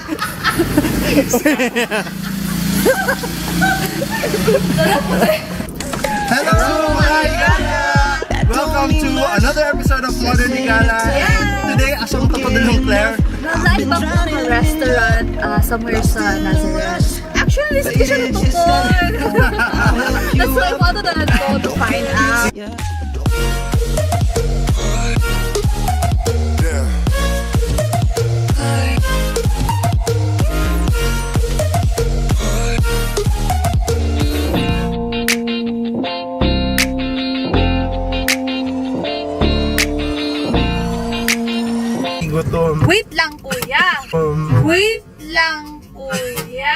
Hello, mga Higala! Welcome to another episode of Modern Higala. Today, asa mo padulong, Claire? Nasa ibang mga restaurant somewhere sa Nazareth. Actually, this is siya natukol. That's why I wanted to go to find out. Gutom. Wait lang, kuya. Wait lang, kuya.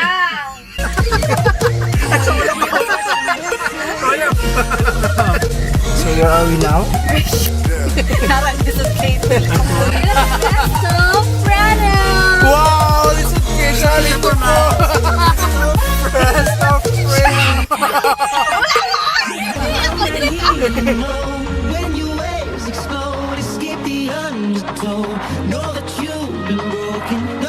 So where are we now? Parang this is Kate. So, Prado! Wow! This is Quesalito po! Presto When your waves explode, escape the undertow. Know that you've been broken.